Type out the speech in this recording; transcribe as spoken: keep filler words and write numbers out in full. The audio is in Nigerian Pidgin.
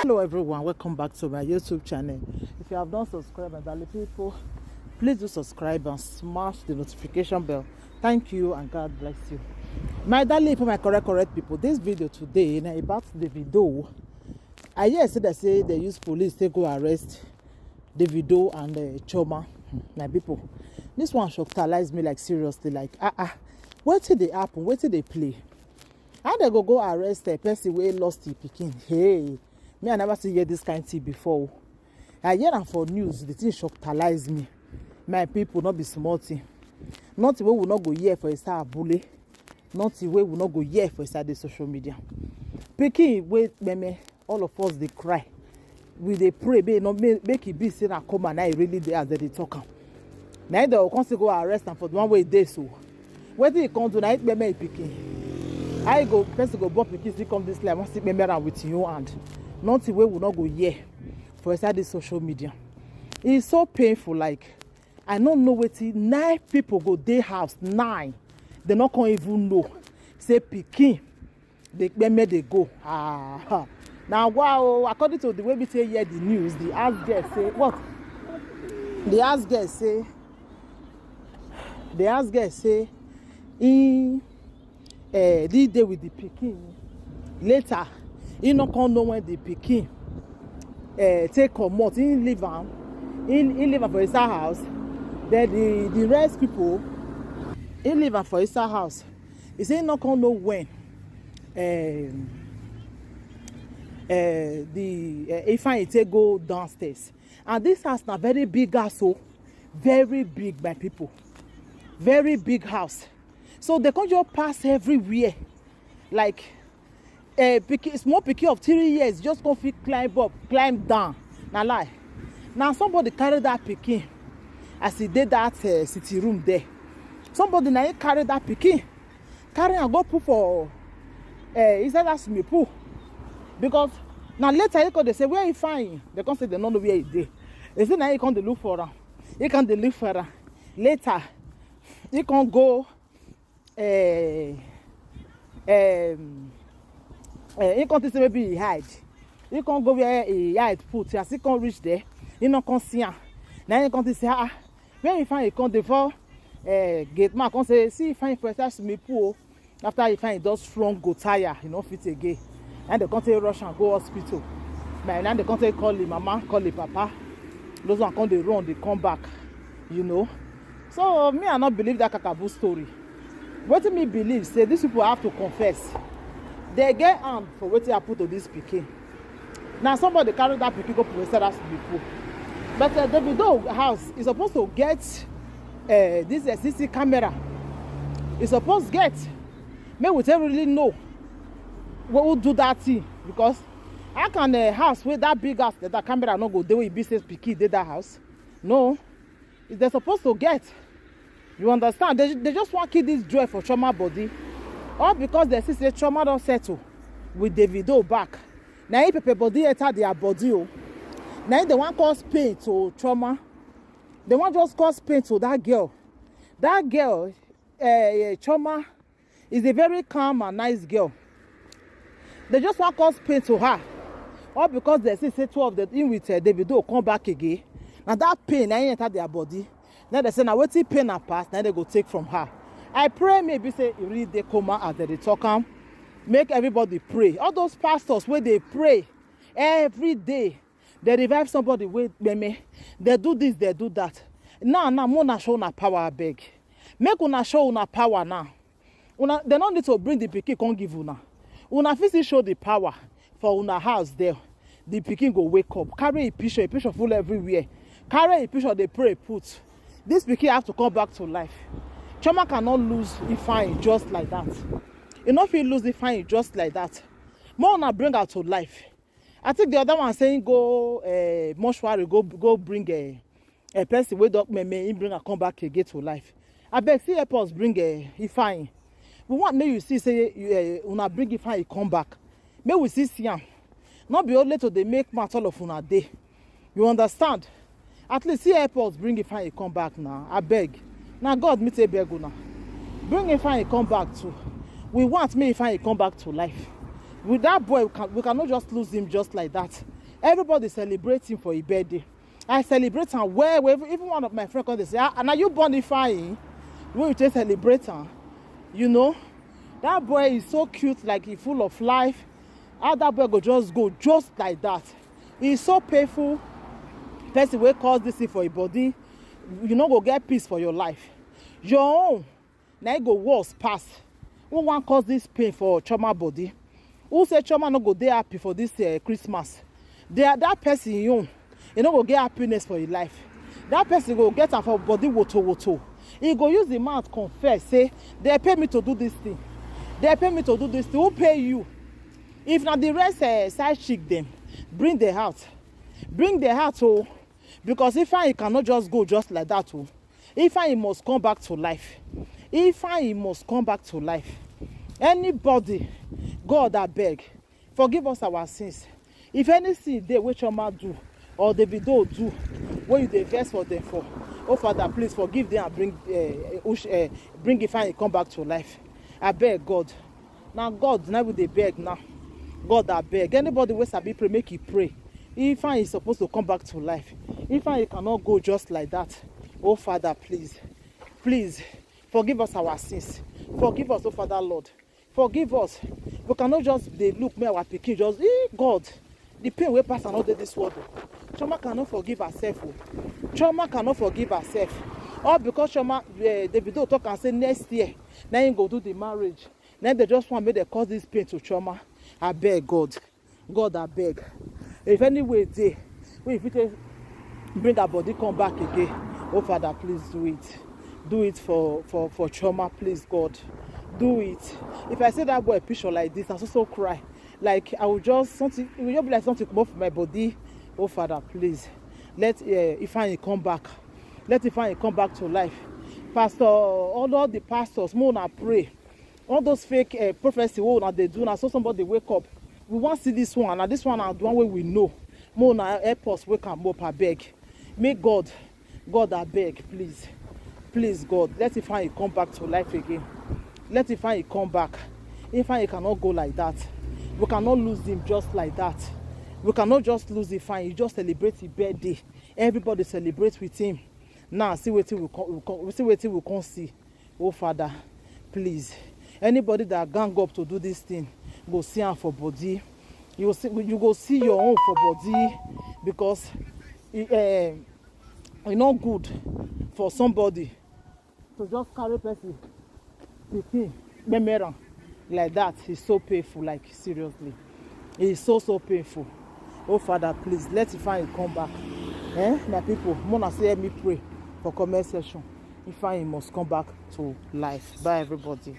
Hello everyone, welcome back to my YouTube channel. If you have not subscribed, my darling people, please do subscribe and smash the notification bell. Thank you and God bless you. My darling people, my correct correct people, this video today na about Davido. I hear say they say they use police to go arrest Davido and uh, Choma. Hmm, my people, this one shockalize me, like, seriously, like, ah ah, wetin dey happen, wetin dey play? How they go go arrest a person wey lost him pikin? Hey, me, I never see hear this kind thing before. I hear am for news, the thing shockalize me. My people, not be small thing. Nothing wey we not go hear for inside abule. Nothing wey we not go hear for inside the social media. Pikin wey meme, all of us dey cry. We dey pray, make e no make, make e be say na coma na e really dey as dem dey talk am. Na im dem go come still go arrest am for the one wey e dey so. Wetin e come do? Na im kpeme e pikin. How e go, person go born pikin still come this life, wan still kpeme am with im own hand? Nothing wey we no go hear for inside this social media. E so painful, like, I no know wetin nine people go dey house, nine. Dem no come even know say pikin dey kpeme dey go. Ah, na wow. According to the way we take hear the news, the house girl say what? The house girl say, the house girl say he uh, did dey with the pikin. Later, he no come know when the pikin uh, take comot. He leave am. He, he leave am for inside house. Then the the rest people, he leave am for inside house. He say he no come know when um, uh, the uh, Ifeanyi take go downstairs. And this house na very big house o, very big, my people, very big house. So they come just pass everywhere, like, uh, pikin, small pikin of three years just come fit climb up, climb down. Na lie. Na somebody carry that pikin as e dey that uh, sitting room there. Somebody na him carry that pikin, carry am go put for uh, inside that swimming pool, because na later he come dey say where he find. They come say they no know where he dey. They say na he come dey look for am. He come dey look for am. Later, he come go. Uh, um, uh, he come think say maybe he hide. He come go where he hide put. As he come reach there, he no come see am. Na he come think say, ah, ah, where he find he come dey for uh, gate man come say, see, he find for inside swimming pool. After he find, he just strong go tire, he no fit again. And they come take rush am go hospital. My, now they come take call him mama, call him papa. Those one come dey run, dey come back, you know. So me, I no believe that kakaboo story. Wetin me believe say these people have to confess. They get hand for wetin happen to this pikin. Now somebody carry that pikin go put inside that swimming pool. But uh, Davido house is supposed to get uh, this uh, C C camera. E suppose get. Make we take really know who do that thing, because how can a house wey that big house, that, that camera no go dey, wey e be say pikin dey that house? No, they suppose to get. You understand? They, they just wan kill this joy for Chioma body. All because they see say Chioma don settle with Davido back. Na him pepper body enter their body o. Na him they wan cause pain to Chioma. They wan just cause pain to that girl. That girl, uh, Chioma, is a very calm and nice girl. They just wan cause pain to her. All because they see say two of them in with uh, Davido come back again. Na that pain na him enter their body. Now they say na wetin pain am pass, na they go take from her. I pray maybe say e really dey coma as they dey talk am. Make everybody pray. All those pastors wey dey pray every day, they revive somebody wey meme. They do this, they do that. Now, now, make una show una power, abeg. Make una show una power now. Una, they no need to bring the pikin come give una. Una fit still show the power for una house there. The pikin go wake up, carry a picture, a picture full everywhere. Carry a picture, dey pray put. This pikin have to come back to life. Chioma cannot lose Ifeanyi just like that. E no fit lose Ifeanyi just like that. Make una bring her to life. I think the other one saying go uh, mortuary, go go bring a, a person wey don meme, him bring her come back again to life. Abeg, see, help us bring uh, Ifeanyi. We want make you see say uh, una bring Ifeanyi come back. Make we see see am. No be only to dey make mouth all of una dey. You understand? At least see, help us bring Ifeanyi come back now. Abeg. Na God me take beg una. Bring Ifeanyi come back too. We want make Ifeanyi come back to life. With that boy, we, can, we cannot just lose him just like that. Everybody celebrating for a birthday. I celebrate am well well. Even one of my friend come dey say, "Ah, na you born Ifeanyi?" Wey you take celebrate am? You know, that boy is so cute, like, he full of life. How that boy go just go just like that? It's so painful. Person wey cause this thing for your body, you no go get peace for your life. Your own na e go worse pass. Who wan cause this pain for Chioma body? Who say Chioma no go dey happy for this uh, Christmas? There, that person, you, you no go get happiness for your life. That person go get am for body woto woto. He go use the mouth confess say, "They pay me to do this thing. They pay me to do this thing." Who pay you? If na the rest uh, side chick them, bring the heart. Bring the heart, oh. Because Ifeanyi cannot just go just like that, oh. Ifeanyi must come back to life. Ifeanyi must come back to life. Anybody, God, I beg, forgive us our sins. If any sin dey wey Chioma do or Davido do, wey you dey vex for them for, oh Father, please forgive them and bring uh, uh, bring Ifeanyi come back to life. I beg God. Now God, now we dey beg now. God, I beg. Anybody wey sabi pray, make he pray. Ifeanyi is supposed to come back to life. Ifeanyi cannot go just like that. Oh Father, please, please forgive us our sins. Forgive us, oh Father Lord. Forgive us. We cannot just dey look me our pikin just, eh, God, the pain wey pass another this world. Chioma cannot forgive herself. Oh. Chioma cannot forgive herself. All because Chioma, uh, Davido talk and say next year, now he go do the marriage. Now they just want me to cause this pain to Chioma. I beg God. God, I beg. If any way dey, we fit take bring her body come back again. Oh Father, please do it. Do it for for for Chioma, please God. Do it. If I see that boy picture like this, I so so cry. Like I will just something, it will just be like something come off my body. Oh Father, please. Let uh, Ifeanyi come back. Let Ifeanyi come back to life. Pastor, all, all the pastors, more na pray. All those fake uh, prophecy wey una dey do, na so somebody wake up. We wan see this one, na this one na the one wey we know. Make una help us wake am up, abeg. Make God, God, abeg, please, please God, let Ifeanyi come back to life again. Let Ifeanyi come back. Ifeanyi cannot go like that. We cannot lose him just like that. We cannot just lose Ifeanyi. He just celebrate his birthday. Everybody celebrate with him. Now see wetin we come, we come see wetin we come see. Oh Father, please, anybody that gang up to do this thing, go see am for body. You go see, you go see your own for body, because e eh, e no good for somebody to just carry person pikin kpemere am like that. It's so painful, like, seriously, it's so so painful. Oh Father, please let Ifeanyi come back. Eh, my people, make una say help me pray for comment section. Ifeanyi must come back to life. Bye everybody.